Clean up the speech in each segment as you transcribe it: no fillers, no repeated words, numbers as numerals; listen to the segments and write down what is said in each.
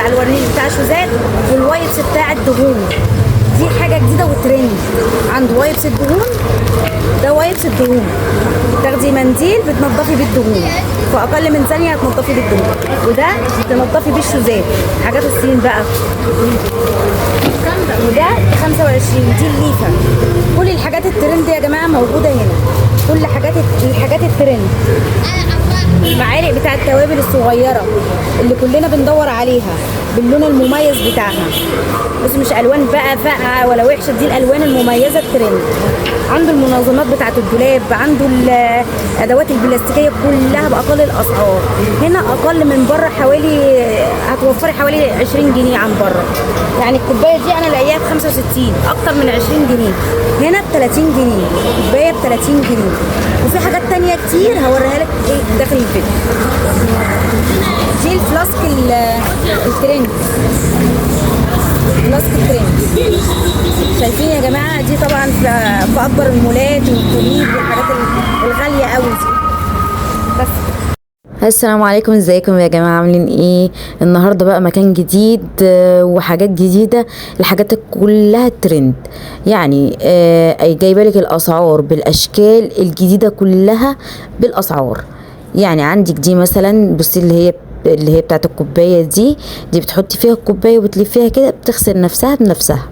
بتاع الورنيش بتاع الشوزات، وال wipes بتاع الدهون. دي حاجة جديدة وترند. عنده wipes الدهون، ده wipes الدهون، تاخدي منديل بتنضفي بيه الدهون في اقل من ثانية، هتنضفي بيه الدهون. وده تنضفي بيه الشوزات، حاجات الصين بقى. وده 25، دي الليفه. كل الحاجات الترند يا جماعة موجودة هنا، كل الحاجات الترند. المعالق بتاع التوابل الصغيرة اللي كلنا بندور عليها باللون المميز بتاعها، بس مش الوان بقى فاقعه ولا وحشة، دي الالوان المميزة الترند. عنده المنظمات بتاعه الدولاب، عنده الادوات البلاستيكية كلها باقل الاسعار. هنا اقل من بره حوالي، هتوفري حوالي 20 جنيه عن بره. يعني الكوباية دي انا لاقياها ب 65، اكتر من 20 جنيه، هنا ب 30 جنيه، كوباية ب 30 جنيه. وفي حاجات تانية كتير هوريها لك ايه داخل الفيديو. دي ال flask ال trend، flask ال trend، شايفين يا جماعة؟ دي طبعا في اكبر المولات والكليب والحاجات الغالية قوي دي. بس السلام عليكم، ازيكم يا جماعة، عاملين ايه؟ النهارده بقى مكان جديد وحاجات جديدة، الحاجات كلها ترند. يعني جايبه لك الاسعار بالاشكال الجديدة كلها بالاسعار. يعني عندك دي مثلا، بصي اللي هي بتاعت الكوباية دي، دي بتحطي فيها الكوباية وبتلفيها كده، بتغسل نفسها بنفسها.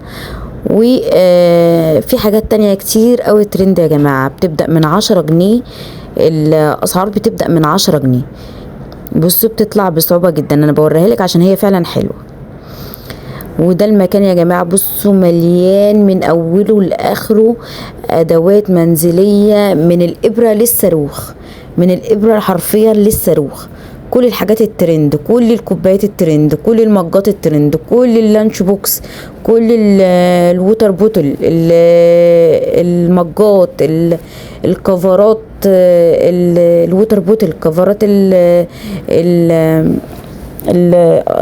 وفي حاجات تانية كتير قوي ترند يا جماعة، بتبدأ من 10 جنيه، الأسعار بتبدأ من 10 جنيه. بصوا بتطلع بصعوبة جدا، أنا بوريها لك عشان هي فعلا حلوة. وده المكان يا جماعة، بصوا مليان من أوله لآخره أدوات منزلية، من الإبرة للصاروخ، من الإبرة حرفيا للصاروخ. كل الحاجات الترند، كل الكوبايات الترند، كل المجات الترند، كل ال lunch box، كل ال water bottle، المجات، الكفرات، ال water bottle، كفرات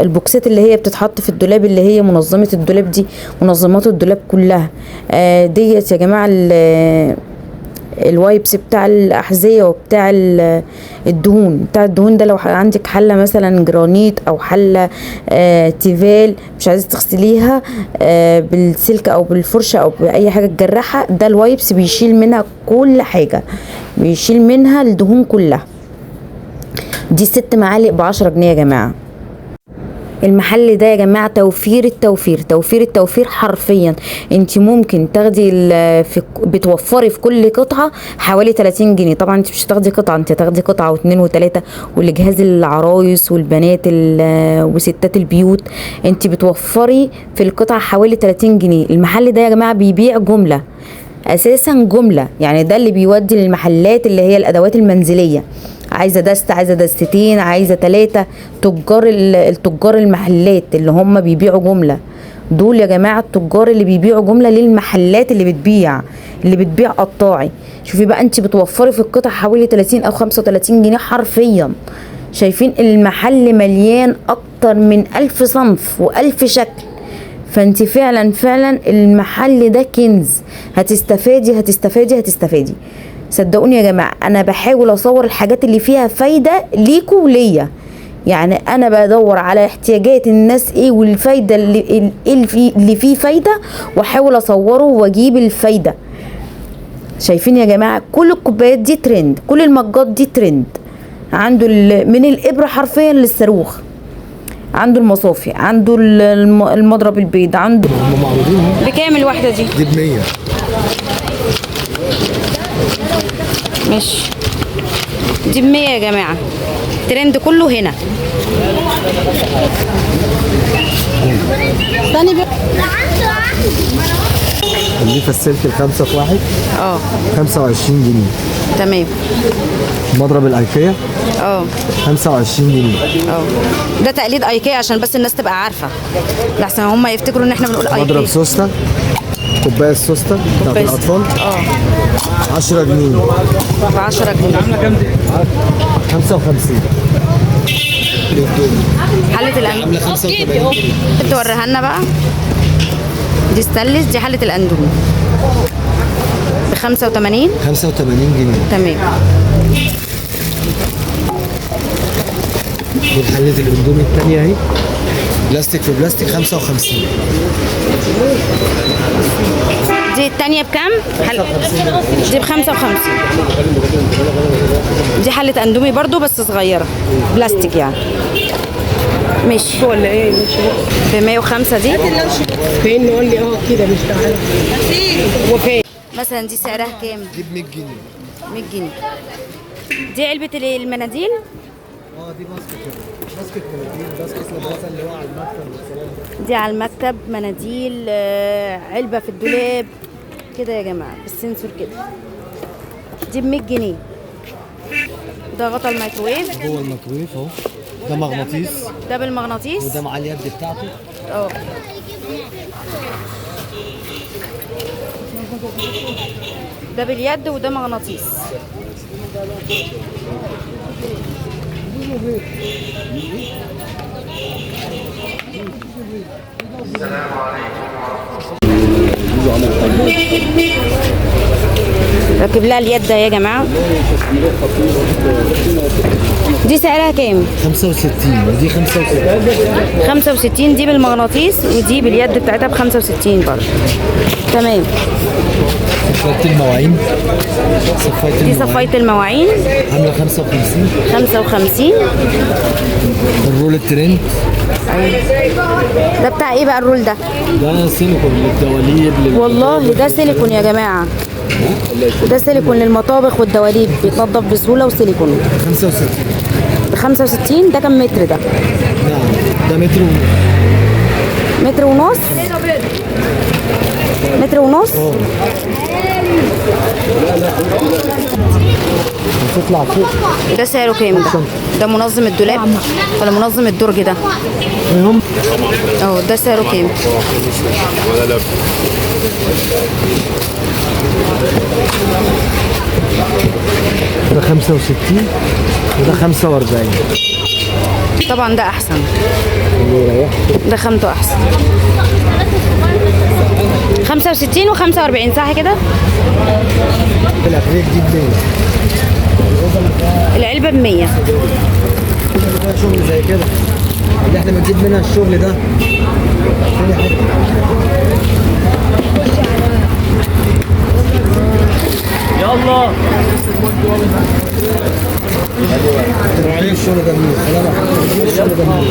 البوكسات اللي هي بتتحط في الدولاب، اللي هي منظمة الدولاب دي، منظمات الدولاب كلها. ديت يا جماعة ال wipes بتاع الأحذية وبتاع الدهون. بتاع الدهون ده لو عندك حلة مثلا جرانيت أو حلة تيفال مش عايزة تغسليها بالسلك أو بالفرشة أو بأي حاجة تجرحها، ده ال wipes بيشيل منها كل حاجة، بيشيل منها الدهون كلها. دي 6 معالق ب10 جنيه يا جماعة. المحل ده يا جماعة توفير التوفير، توفير التوفير حرفيا. انت ممكن تاخدي بتوفري في كل قطعة حوالي 30 جنيه. طبعا انت مش هتاخدي قطعة، انت هتاخدي قطعة واتنين وتلاتة، ولجهاز العرايس والبنات وستات البيوت، انت بتوفري في القطعة حوالي 30 جنيه. المحل ده يا جماعة بيبيع جملة اساسا، جملة، يعني ده اللي بيودي للمحلات اللي هي الادوات المنزلية. عايزه دست، عايزه دستين، عايزه 3، التجار المحلات اللي هم بيبيعوا جملة دول يا جماعة، التجار اللي بيبيعوا جملة للمحلات اللي بتبيع قطاعي. شوفي بقى انت بتوفري في القطع حوالي 30 او 35 جنيه حرفيا. شايفين المحل مليان اكتر من 1000 صنف و1000 شكل، فانت فعلا فعلا المحل ده كنز، هتستفادي هتستفادي هتستفادي. صدقوني يا جماعة انا بحاول اصور الحاجات اللي فيها فايدة ليكوا وليا، يعني انا بدور على احتياجات الناس ايه والفايدة اللي فيه فايدة، واحاول اصوره واجيب الفايدة. شايفين يا جماعة كل الكوبايات دي ترند، كل المجات دي ترند. عنده من الابرة حرفيا للصاروخ، عنده المصافي، عنده المضرب البيض، عنده. هم معروضين اهو. بكام الواحدة دي؟ دي ب 100. ماشي، دي ب100 يا جماعة. ترند كله هنا. ثاني الليفة السلك ال5 في 1 25 جنيه. تمام. مضرب الايكيا 25 جنيه. ده تقليد ايكيا عشان بس الناس تبقى عارفة، لحسن هم يفتكروا ان احنا بنقول ايكيا. مضرب سوسته، كوباية السوسته بتاعت الاطفال 10 جنيه. ب 10 جنيه. 55. حلة الاندومي عامله 85 جنيه. توريها لنا بقى. دي ستانلس، دي حلة الاندومي ب 85. 85 جنيه. تمام. دي حلة الاندومي الثانية اهي. بلاستيك في بلاستيك 55. دي التانية بكام؟ دي ب 55. دي حلة اندومي برضو بس صغيرة بلاستيك يعني. ماشي ولا ايه؟ ماشي ب 105 دي. فين نقول لي كده مش تعالى. وفين؟ مثلا دي سعرها كام؟ دي ب 100 جنيه. 100 جنيه. دي علبة المناديل؟ دي basket كده، basket مناديل، basket لباسة اللي هو على المكتب والكلام ده. دي على المكتب مناديل، علبة في الدولاب كده يا جماعة بال sensor كده. دي ب 100 جنيه. ده غطا الميكروويف. جوه الميكروويف اهو. ده مغناطيس. ده بالمغناطيس. وده مع اليد بتاعته. ده باليد وده مغناطيس. ركب لها اليد ده يا جماعة. دي سعرها كام؟ 65. ودي 65. 65 دي بالمغناطيس ودي باليد بتاعتها ب 65 برضه. تمام. صفاية المواعين. صفاية دي صفاية المواعين عاملة 55. 55. ال roll الترند. ده بتاع ايه بقى ال roll ده؟ ده سيليكون للدواليب. والله ده سيليكون يا جماعة. ده سيليكون للمطابخ والدواليب، بيتنضف بسهولة وسيليكون. 65. ب 65. ده كم متر ده؟ نعم ده متر ونص. متر ونص؟ متر ونص؟ بتطلع فوق. ده سعره كام ده؟ ده منظم الدولاب ولا منظم الدرج ده؟ ده سعره كام؟ ده 65 وده 45. طبعا ده احسن. ده خامته احسن. 65 و45 صح كده؟ الاكريليك دي ب 100. العلبة ب 100. شغل زي كده اللي احنا بنجيب منها الشغل ده. يلا الشغل ده منين؟ الشغل ده منين؟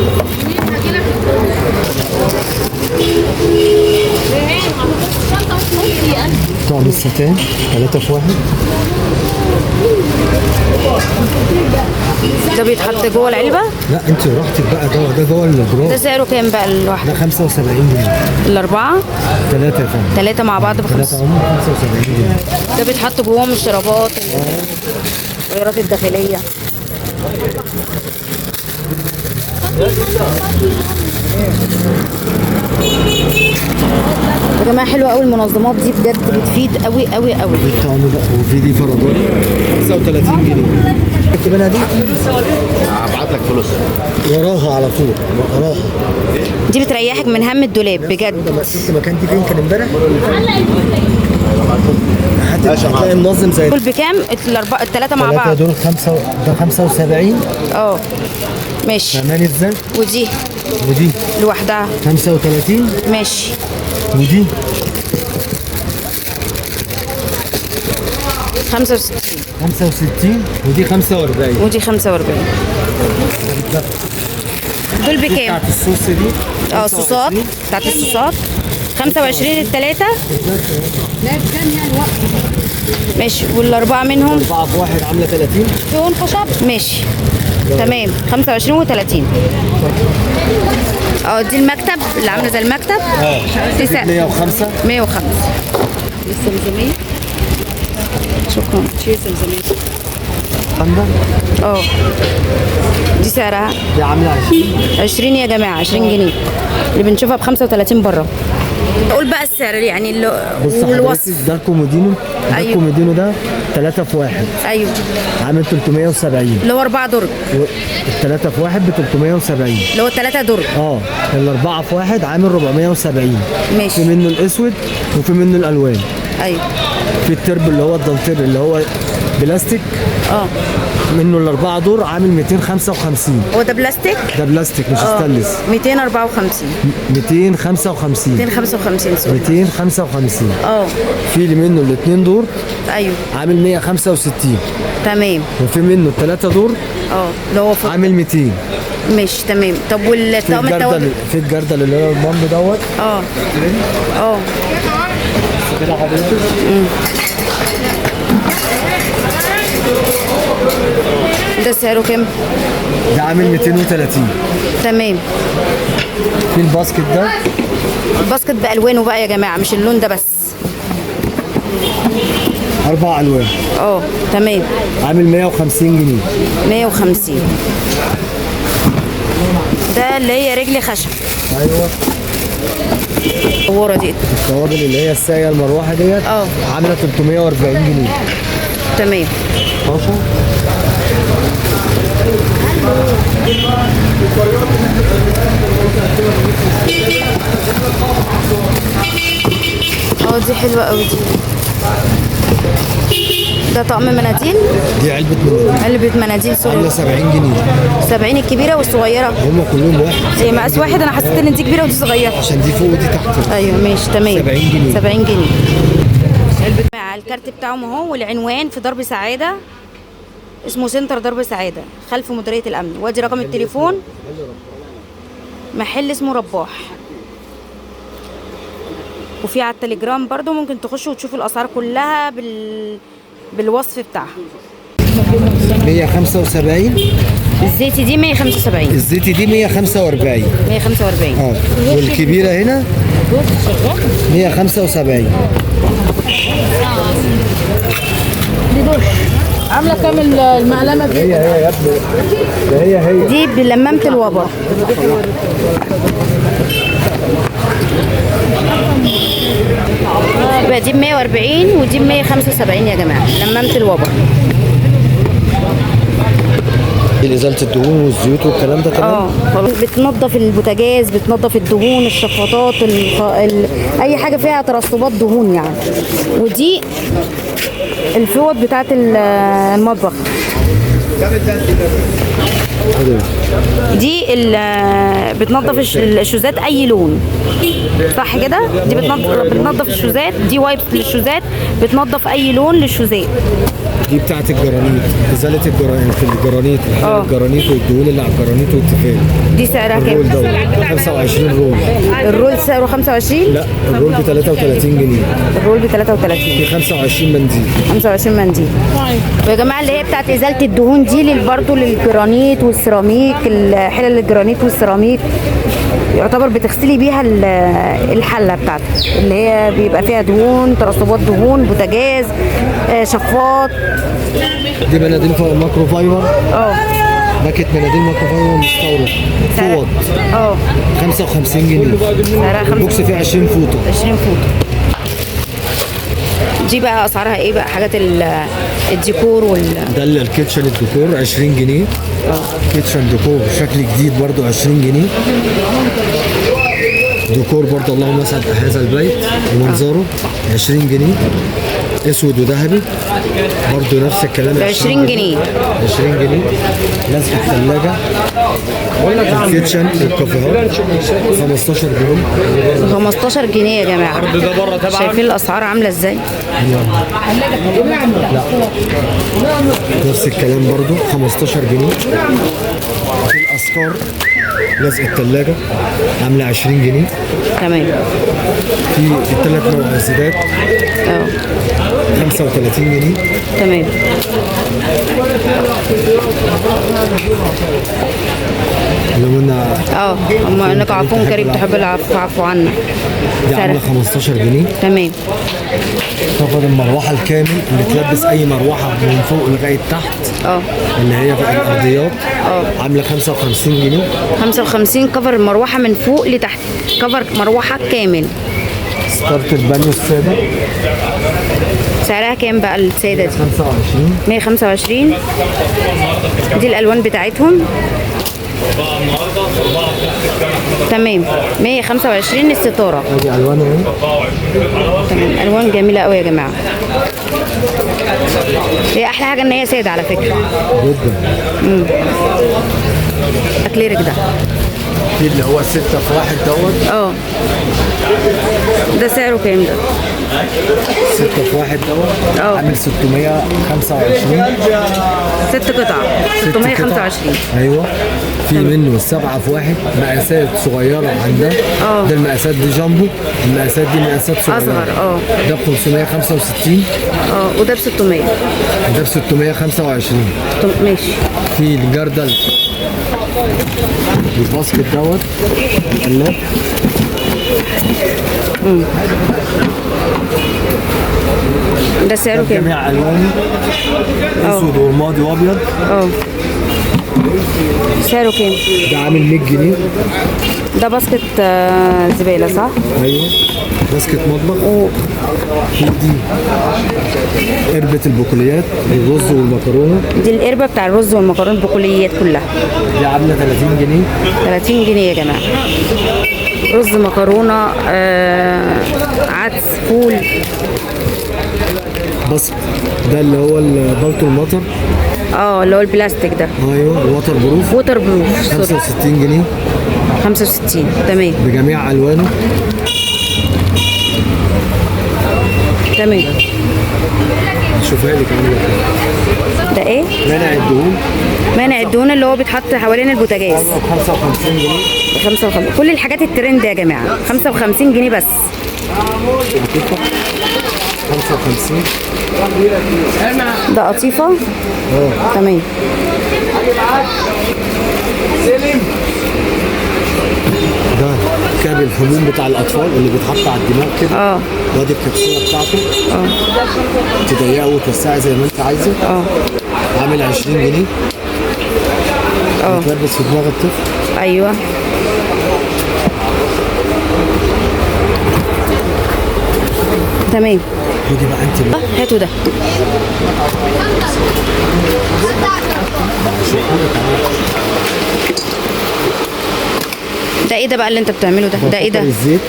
طعم الستان 3 في 1. ده بيتحط جوه العلبة؟ لا انت براحتك بقى. ده جوه الجرام. ده سعره كام بقى الواحدة؟ ده 75 جنيه. الأربعة؟ 3 يا فندم. 3 مع بعض ب 75 جنيه. ده بيتحط جواهم الشرابات، الغيارات الداخلية. يا جماعة حلوة قوي المنظمات دي بجد، بتفيد قوي قوي قوي. وفي دي فرادات 35 جنيه. جبت منها دي؟ هبعت لك فلوس وراها على طول وراها. دي بتريحك من هم الدولاب بجد. شفت مكان دي فين كان امبارح؟ هتلاقي منظم زي دول بكام؟ الأربعة الثلاثة مع بعض. دول 5 ده 75. ماشي. فاهماني ازاي؟ ودي لوحدها 35. ماشي. ودي 65. 65 ودي 45. ودي 45. دول بكام؟ بتاعت الصوص دي. الصوصات بتاعت الصوصات 25 الثلاثة. لا بكام يعني وقت؟ ماشي. والأربعة منهم؟ 4 في 1 عاملة 30. فيهم خشب؟ ماشي تمام. 25 و30. دي المكتب اللي عاملة زي المكتب. دي 105. 105. الزمزمية. شكرا. شيل زمزمية. دي سعرها؟ دي عاملة 20. 20 يا جماعة، 20 جنيه. اللي بنشوفها ب 35 بره. قول بقى السعر يعني والوصف. ده الكومودينو. ده الكومودينو ده 3 في 1. ايوه. عامل 370. اللي هو 4 درج. 3 في 1 ب 370. اللي هو 3 درج. الأربعة في 1 عامل 470. ماشي. في منه الأسود وفي منه الألوان. ايوه. في الترب اللي هو الدانتيل اللي هو بلاستيك. منه الاربعة دور عامل 255. هو ده بلاستيك؟ ده بلاستيك مش ستانلس. 254. 255. 255 sorry. 255. اه في اللي منه الاثنين دور. ايوه. عامل 165. تمام. وفي منه الثلاثة دور. اه اللي هو فوق عامل 200. ماشي تمام. طب والطقم التوابل؟ في الجردل اللي هو البامب دوت. اه اه كده حضرتك. ده سعره كام؟ ده عامل 230. تمام. في ال basket ده. ال basket بألوانه بقى يا جماعة، مش اللون ده بس. 4 ألوان. اه تمام. عامل 150 جنيه. 150. ده اللي هي رجل خشب. ايوه. ورا دي التوابل اللي هي الساقية المروحة ديت. اه عاملة 340 جنيه. تمام. 12. اه دي حلوة قوي دي. ده طقم مناديل؟ دي علبة مناديل. علبة مناديل sorry. عاملة 70 جنيه. 70 الكبيرة والصغيرة؟ هما كلهم واحد. هي مقاس واحد؟ أنا حسيت إن دي كبيرة ودي صغيرة. عشان دي فوق ودي تحت. أيوه ماشي تمام. 70 جنيه. 70 جنيه. مع الكارت بتاعهم أهو، والعنوان في درب سعادة، اسمه سنتر درب سعادة خلف مديرية الأمن، وادي رقم التليفون. محل اسمه رباح. وفي على التليجرام برضو ممكن تخشوا وتشوفوا الأسعار كلها بالوصف بتاعها. 175. الزيتي دي 175. الزيتي دي 145. 145. اه والكبيرة هنا 175. عاملة كام المقلمة دي؟ هي هي يا ابني، ده هي هي دي بلمامة الوبر. يبقى دي ب 140 ودي ب 175 يا جماعة، لمامة الوبر. دي ازالة الدهون والزيوت والكلام ده تمام؟ اه بتنظف البوتاجاز، بتنظف الدهون، الشفاطات، اي حاجة فيها ترسبات دهون يعني. ودي الفوط بتاعت المطبخ. دي بتنظف الشوزات اي لون، صح كده؟ دي بتنظف الشوزات، دي wipes للشوزات، بتنظف اي لون للشوزات. دي بتاعت الجرانيت، ازالة الجرانيت، الجرانيت، الجرانيت والدهون اللي على الجرانيت والتيفال. دي سعرها كام؟ ال roll دوت 25 roll. ال roll سعره 25؟ لا ال roll ب 33 جنيه. ال roll ب 33. في 25 منديل. 25 منديل. ويا جماعة اللي هي بتاعت ازالة الدهون دي برضه للجرانيت والسيراميك، الحلل الجرانيت والسيراميك، يعتبر بتغسلي بيها الحلة بتاعتك اللي هي بيبقى فيها دهون، ترسبات دهون، بوتاجاز، شفاط. دي مناديل microfiber. اه باكت مناديل microfiber مستورد. فوط. اه 55 جنيه. سعرها ال box فيه 20 فوطه. 20 فوطه. دي بقى اسعارها ايه بقى؟ حاجات الديكور وال ده ال kitchen الديكور 20 جنيه. kitchen ديكور شكل جديد برضو 20 جنيه. ديكور برضو اللهم اسعد هذا البيت ومنظره 20 جنيه. اسود وذهبي برضو نفس الكلام 20 جنيه. 20 جنيه. لزق الثلاجة. ال kitchen الكافيهات 15 جنيه. 15 جنيه يا جماعة. شايفين الاسعار عامله ازاي؟ لا نفس الكلام برضو 15 جنيه. في الاسكار لزق الثلاجة عامله 20 جنيه. تمام. في الثلاث معزات 35 جنيه. تمام. اللهم اما انك عفو كريم تحب العفو فاعف عنا. دي عامله 15 جنيه. تمام. كفر المروحة الكامل اللي تلبس اي مروحة من فوق لغاية تحت. اللي هي في الارضيات. عامله 55 جنيه. 55 كفر المروحة من فوق لتحت، كفر مروحة كامل. ستارة البانيو السادة سعرها كام بقى السادة دي؟ 25. 125. دي الالوان بتاعتهم. تمام. 125 الستارة. ادي الوان اهي. تمام، الوان جميلة قوي يا جماعة. هي احلى حاجة ان هي ساده على فكرة. جدا. اكليريك ده. في اللي هو 6 في 1 دوت. اه ده سعره كام ده؟ 6 في 1 دوت عامل 625. 6 قطع 625. ايوه. في منه 7 في 1 مقاسات صغيرة عن ده. ده المقاسات دي جامبو، المقاسات دي مقاسات صغيرة اصغر. ده ب 565. وده ب 600. ده ب 625. ماشي. في الجردل ال basket دوت القلاب. ده سعره كام؟ جميع الوانه، اسود ورمادي وابيض. سعره كام؟ ده عامل 100 جنيه. ده basket زبالة صح؟ ايوه basket مطبخ. في دي قربة البقوليات للرز والمكرونة. دي القربة بتاع الرز والمكرونة البقوليات كلها. دي عاملة 30 جنيه. 30 جنيه يا جماعة. رز مكرونة، عدس، فول. بس ده اللي هو البلطو المطر. اللي هو البلاستيك ده. ايوه ال waterproof. waterproof 65 جنيه. 65. تمام. بجميع الوانه. تمام. شوفها لك عامله كام. ده ايه؟ مانع الدهون. مانع الدهون اللي هو بيتحط حوالين البوتاجاز. 55 جنيه. 55. كل الحاجات الترند يا جماعة 55 جنيه بس. 55. ده قطيفة. تمام. ده كاب الحموم بتاع الاطفال اللي بيتحط على الدماغ كده. وادي الكبسولة بتاعته. تضيقه وتوسعه زي ما انت عايزه. عامل 20 جنيه. بيتلبس في دماغ الطفل. ايوه. تمام. خدي بقى انت. هاتوا ده. ده ايه ده بقى اللي انت بتعمله ده؟ ده ايه ده؟ الزيت.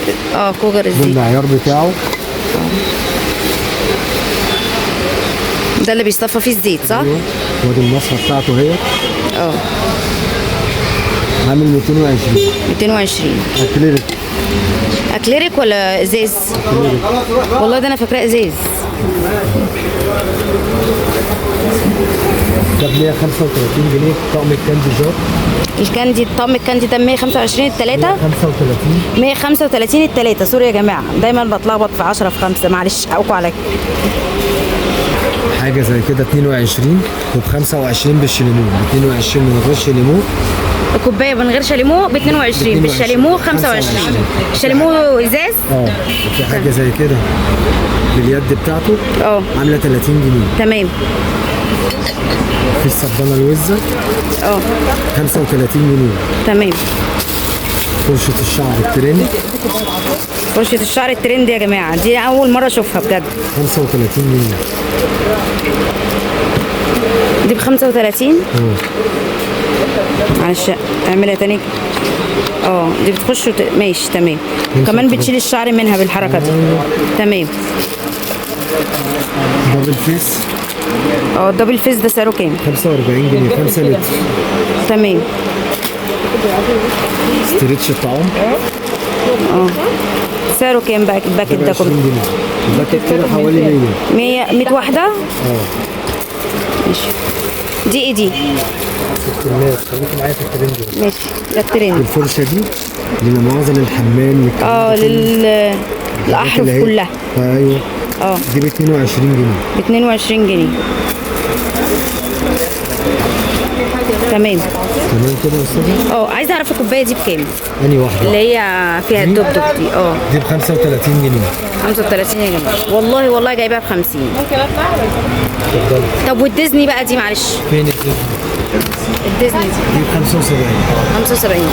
كوجر الزيت بالمعيار بتاعه. ده اللي بيصطفى فيه الزيت صح؟ ايوه. وادي المصفى بتاعته اهي. عامل 220. 220. اكليريك. اكليريك ولا ازاز؟ اكليريك. والله ده انا فاكراه ازاز. ده ب 135 جنيه طقم ال candy jar. ال candy، طقم ال candy ده 125 التلاتة. 135. 135 التلاتة. sorry يا جماعة دايما بتلخبط في 10 في 5، معلش حقكم عليا. حاجة زي كده 22 وب 25 بالشاليمو، ب 22 من غير شاليمو. الكوباية من غير شاليمو ب 22، بالشاليمو 25. الشاليمو ازاز. في حاجة زي كده باليد بتاعته. عاملة 30 جنيه. تمام. في الصبانة الوزة. 35 جنيه. تمام. فرشة الشعر الترند. فرشة الشعر الترند يا جماعة دي أول مرة أشوفها بجد. 35 جنيه. دي ب 35؟ معلش اعملها تاني. دي بتخش ماشي تمام. كمان بتشيل الشعر منها بالحركة دي. تمام. double face. ال double face ده سعره كام؟ 45 جنيه 5 لتر. تمام. stretch الطعام. سعره كام بقى ال packet ده كله؟ 20 جنيه. ال packet كده حوالي 100. 100 واحدة؟ ماشي. دي ايه دي؟ خليكي معايا في الترند. ماشي ده الترند. الفرشة دي للمؤاخذة للحمام للأحرف كلها. ايوه. دي ب 22 جنيه. ب 22 جنيه. تمام. تمام كده يا استاذه؟ عايزه اعرف الكوباية دي بكام؟ انهي واحدة؟ اللي هي فيها الدبدب دي. دي ب 35 جنيه. 35 يا جماعة. والله والله جايباها ب 50. ممكن اطلع؟ اتفضلي. طب والديزني بقى دي معلش؟ فين الديزني؟ الديزني دي ب 75. 75.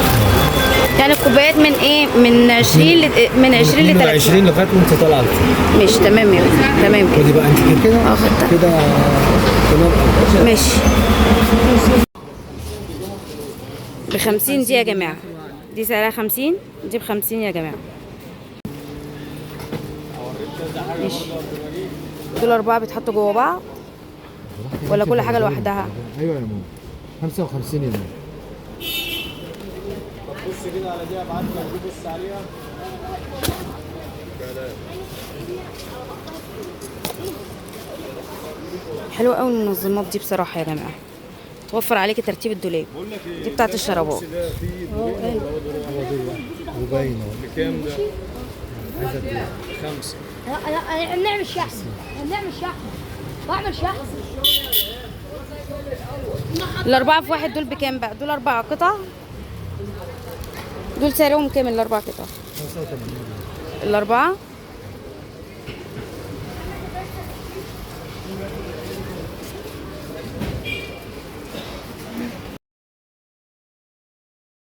يعني الكوبايات من ايه؟ من 20 من 20 ل 30. 20 لغاية وانت طالعه. ماشي تمام يا تمام كده. خدي بقى انت كده. خدتها. كده تمام. ماشي. ب 50 دي يا جماعة. دي سعرها 50، دي ب 50 يا جماعة. ماشي. دول 4 بيتحطوا جوه بعض. ولا كل حاجة لوحدها؟ ايوه يا ماما، 55 يا ماما. طب بص كده على دي، ابعت لك دي، بص عليها. حلوة قوي المنظمات دي بصراحة يا جماعة، توفر عليكي ترتيب الدولاب. دي بتاعت الشرابات. وباين اهو. بكام ده؟ 5. لا نعمل شحن، نعمل شحن، واعمل شحن. الأربعة في واحد دول بكام بقى؟ دول 4 قطع، دول سعرهم كام الأربع قطع؟ 85. الأربعة؟